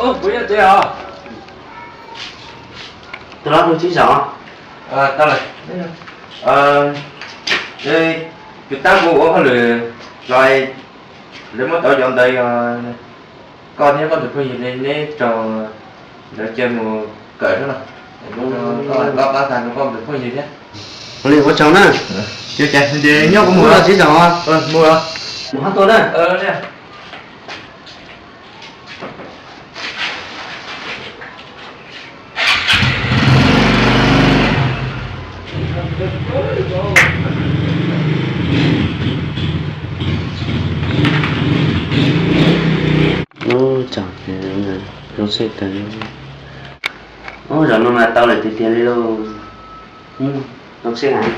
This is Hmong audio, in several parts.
Ub, kuv yog tiag os. Tus hlob hu Tsib Zaum. Tau lawm. Tus tab kuv ua hauj lwm los, lawv muab tau cov ntawd yog koj thiab koj tus phooj ywg neb raug lawv cia mus kawm no. Koj pab tag rau koj tus phooj ywg thiab. Ua li ua tsaug na. Ces nyob kuv mus los Tsib Zaum. Mus, mus hab tuaj na. Ub, tsaug, zoo siab tag. Ub, zaum no mas tau lawm tiag tiag li lauj. Zoo siab heev.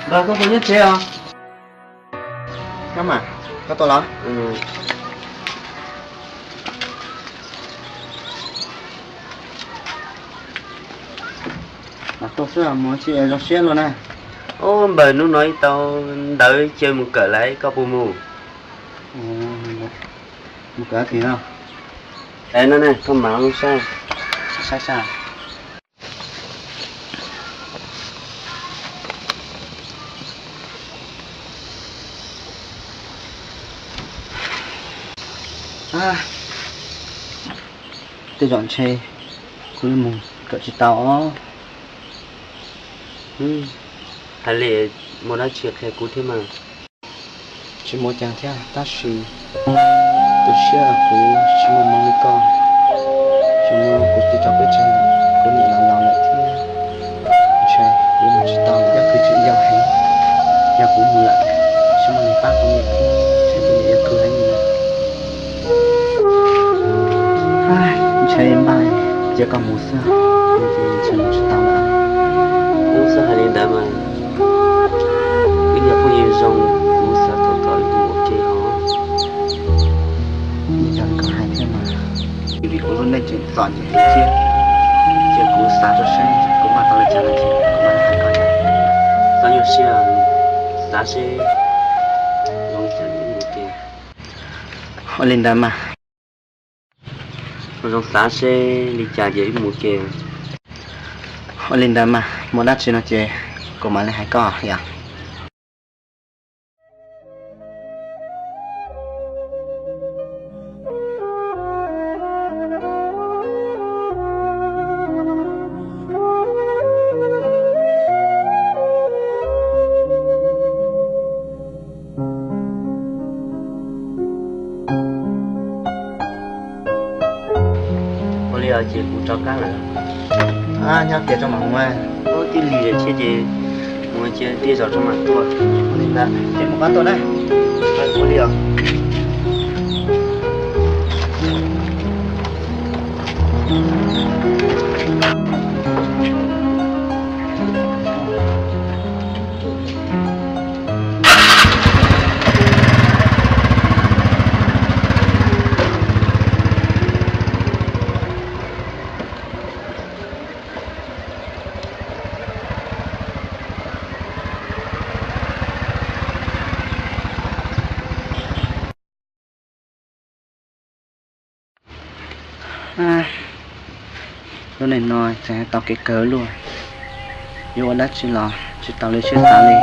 Npawg, koj puas nyob tsev os? Koj mas, koj tuaj los? Mas tuaj xwb, mus tsis zoo siab luaj na. Ub, npawg, hnub no ib tau ntawv cia mus kawm lawm, koj puas mus? Mus kawm tim no. Es no ne, koj mam li saib. Saib saib. Tej zaum ntshe kuv yuav mus kawm tsis tau os. Hais li muaj dab tsi qhia kuv thiab mas. Tsis muaj cas thiab, tab sis tu siab kuv tsis muaj hmoo li koj. Tsis muaj kuv tij tau peb tseg, kuv niam los laus lawm thiab. Ntshe kuv mus tsis tau, yog kuv tsis yog heev, yog kuv mus lawm, tsis muaj neeg pab kuv niam thiab, ntshe kuv niam yuav khwv heev li lawm. Ntshe npaj cia koj mus xwb, ntshe mus tsis tau lawm. Hnub xwb hais li ntawd mas, wb yog phooj ywg zoo, kuv xav kom koj wb mus ua ke hos. Yog li koj hais thiab mas, vim kuv lub neej tseem txom nyem heev thiab, ces kuv xav rau seb kuv npaj tau li cas no ces kuv mam li hais koj. Koj nyuaj siab, xav seb zoo li cas wb mus ua ke. Ua li ntawd mas. Zoo xav seb li cas ces wb mus ua ke. Ua li ntawd mas, muaj dab tsi no ces kuv mam li hais koj yom. Ua li ces kuv rov qab lawm. Nyob tias tso mam mus. Ua tij li lawm thiab ces mus cia tij zaum tso mam tuaj. Ua li ntawd ces mus qab tuaj na. Ua li os. Lub neej no txawm tau kev kawg luaj, yuav ua dab tsi los tsis tau li siab xav li.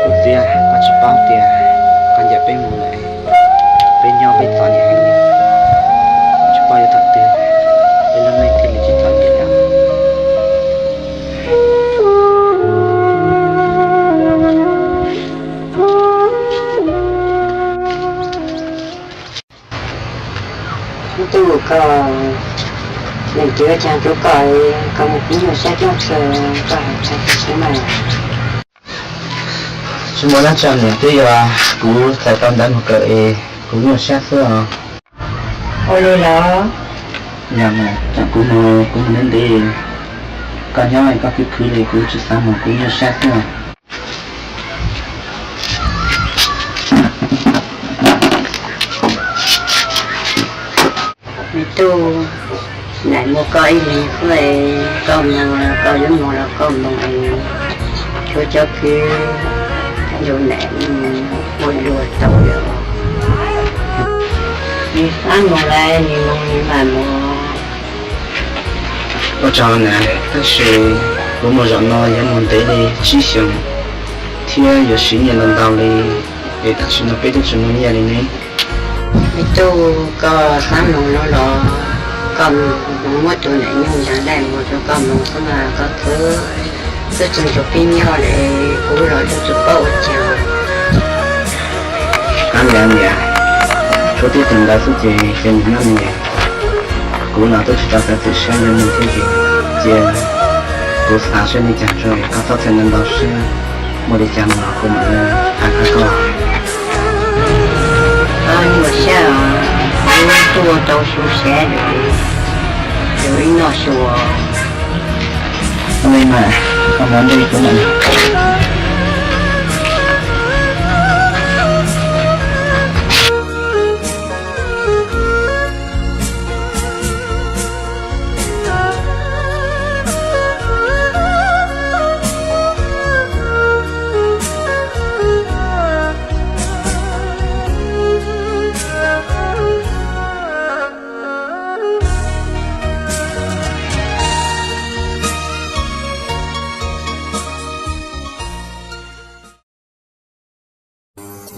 Kuv txiv, koj tsis paub tias koj ncaim peb mus lawm, peb nyob peb txom nyem heev li, tsis paub yuav thaum twg peb lub neej thiaj li tsis txom nyem lawm. Ib tug, koj leej twg ua caag rua koj, koj muaj kev nyuaj siab coob kawg, koj hais tag tsis xav mas. Tsis muaj dab tsi niam, twb yog kuv txhais tau ntawv mus kawm es kuv nyuaj siab xwb os. Ua li los? Yog mas, tsam kuv mus, kuv mus ntev ntev, koj nyob koj khwv khwv li, kuv tsis xav mus, kuv nyuaj siab xwb os. Me tub, nais muaj koj ib leeg xwb, koj mus los koj yuav mus los koj mus, tshuav cov kwv nrug nais mus ua luag tau lawm. Nws xav mus lawm nws mus nws mam mus. Ua tsaug na, tab sis kuv mus zaum no yuav mus ntev li tsib xyoos thiab yuav siv nyiaj ntau ntau li, es tam sim no peb twb tsis muaj nyiaj li ne. Me tub, koj xav mus no los koj mus, muab tus nam nyuj nrag laij mus rau koj mus xwb mas, koj twb, twb tsis nrug peb nyob li, kuv los twb tsis paub ua cas. Qab li niam, tshuav tib tug ntawd xwb ces cia nws nyob li ntawd. Kuv los twb tsis tau xav txim siab yuav nws thiab ces, cia kuv xav seb li cas tso, koj txhob txhais ntau siab, muaj li cas mus los kuv mam li hais qhia koj. Koj nyuaj siab os, kuv tuaj rau xyuas seb lawm, lawm ib noj xyuas. Ua li mas, koj mus ntej kuv mam li.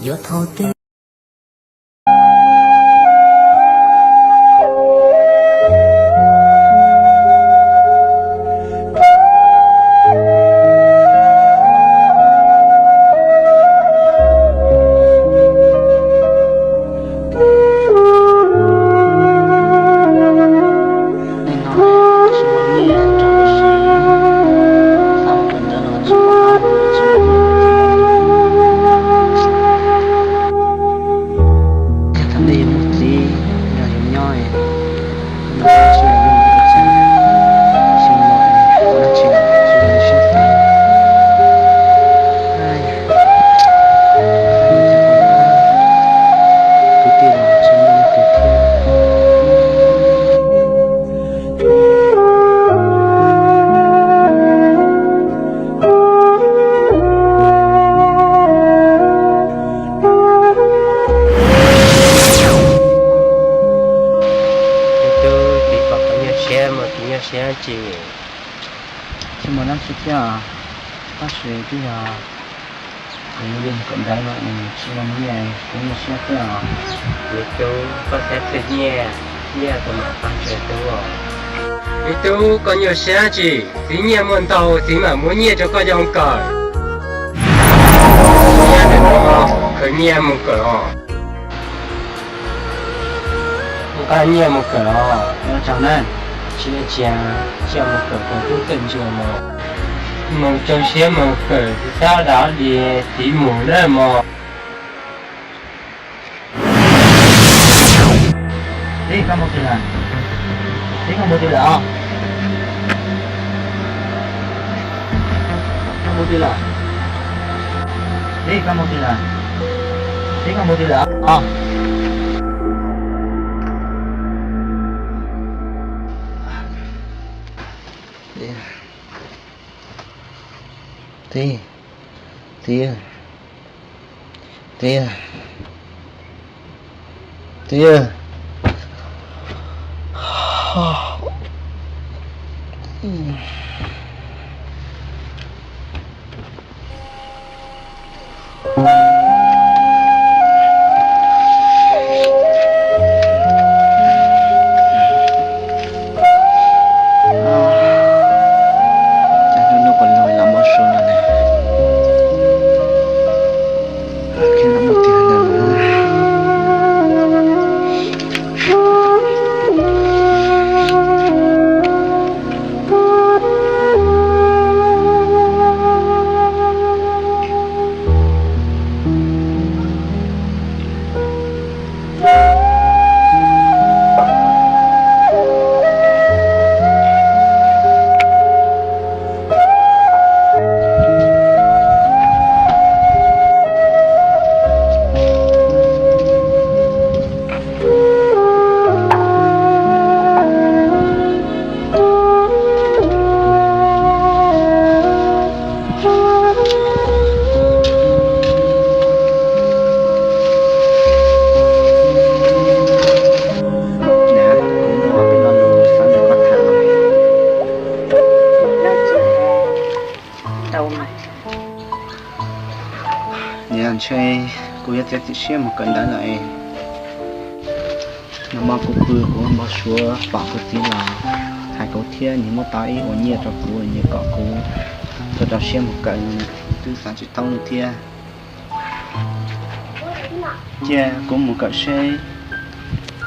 Yuav thaum twg? Thaum nej yuav muaj txiv nrog yus nyob, tsis muaj dab tsi los yeej ua tsaug, tsis muaj dab tsi los tsis muaj siab xav. Kwv tij los tsis muaj leej twg thiab. Tus tub, txiv pom qhov nyuaj siab mas txiv nyuaj siab tsis, tsis muaj dab tsi thiab, tab sis twb yog kuv mus kawm ntawv no es tsis muaj nyiaj, kuv nyuaj siab thiab os. Me tub, koj xav txog nyiaj, nyiaj kuv mam pab txiv tub os. Me tub, koj nyuaj siab tsis, txiv nyiaj muaj ntau, txiv mam muab nyiaj rau koj yoo kawm. Nyiaj ntawm no, khaws nyiaj mus kawm os. Nqa nyiaj mus kawm os. Tsis, tsis, tsis mus kawm, kawm tub txawj ntsia mog. Mus rau siab mus kawm, txiv xav dab li, txiv mus na mog. Txiv, koj mus twg lawm? Txiv, koj mus twg lawm os? Koj mus twg lawm? Txiv, koj mus twg lawm? Txiv, koj mus twg lawm os? Txiv, txiv, txiv. Txiv yawg, Niam, ntshe kuv yuav txiav txim siab mus kawm ntawv lawm es. Nag hmo kuv pw kuv npau suav pom kuv txiv los hais kuv thiab nws muab tau ib ua nyiaj rau kuv, nws kom kuv txhob rau siab mus kawm no, twb xav tsis thoob li thiab. Cia kuv mus kawm seb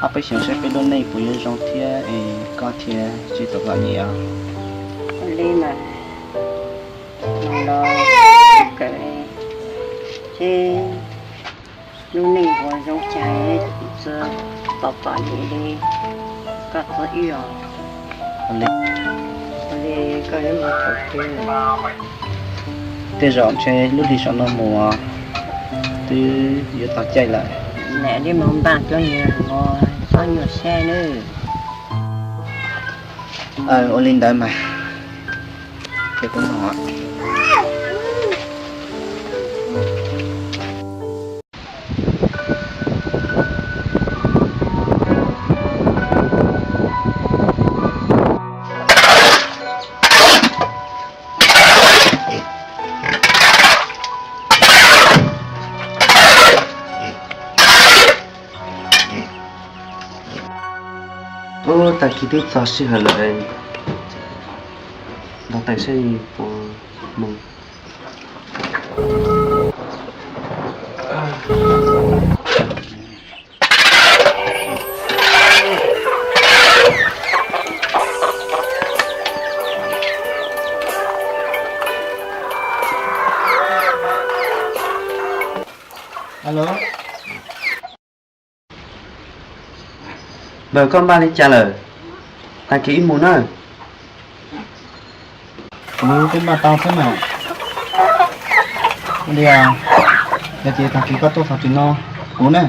ob peb xyoos seb peb lub neej puas yuav zoo thiab es koj thiaj tsis tau lam li os. Li mas, los kawm seb lub neej puas zoo cas, txawm pom pom li koj txawj wb os. Li, li koj yuav mus thaum twg? Tej zaum ntshe lub hli saum no mus twb yuav tau caij lawm. Niam, li mus npaj cov niag no txhob nyuaj siab nawb. Ua li ntawd mas, ces kuv mus. Ub, tag kis twb txog sij hawm lawm, ntaus tes seb puas mus. Alo. Npawg, koj npaj li cas lawm? Tag kis wb mus na. Kuv twb npaj tau thiab mas. Ua li, yog tias tag kis koj tuaj txog tim no, kuv na.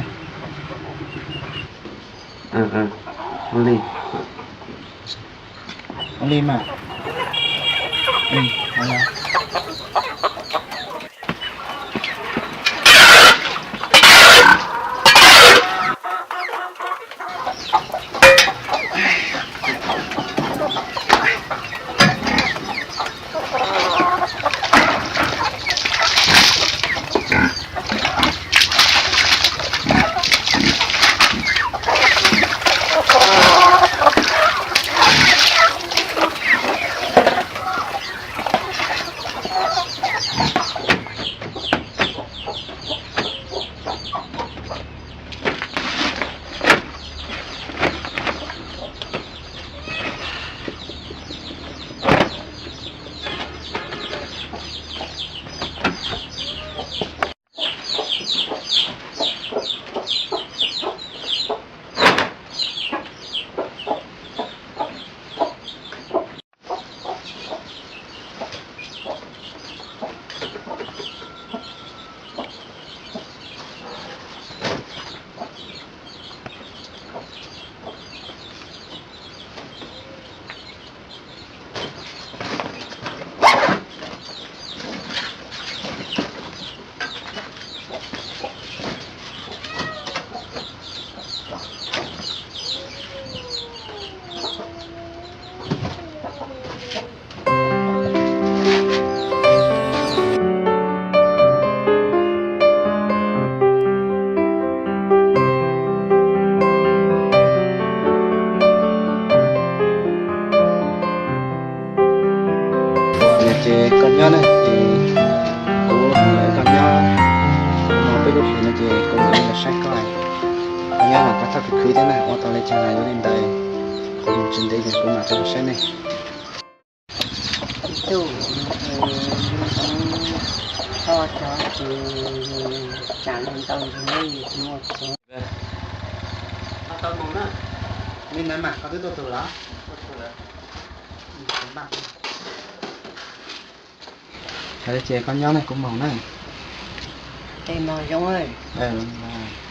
Ua li, ua li mas. Nyob mas pab txhob khwv khwv thiab na, ua tau li cas los yuav li ntawd. Kuv mus tsis ntev ces kuv mam rov los saib nej. Ib tug, koj cov tsis tsam ntau ntau li muaj txog. Li ntawd mas koj twb tuaj tug los? Hais li ces koj nyob ne, kuv mus na. Ces mus zoo.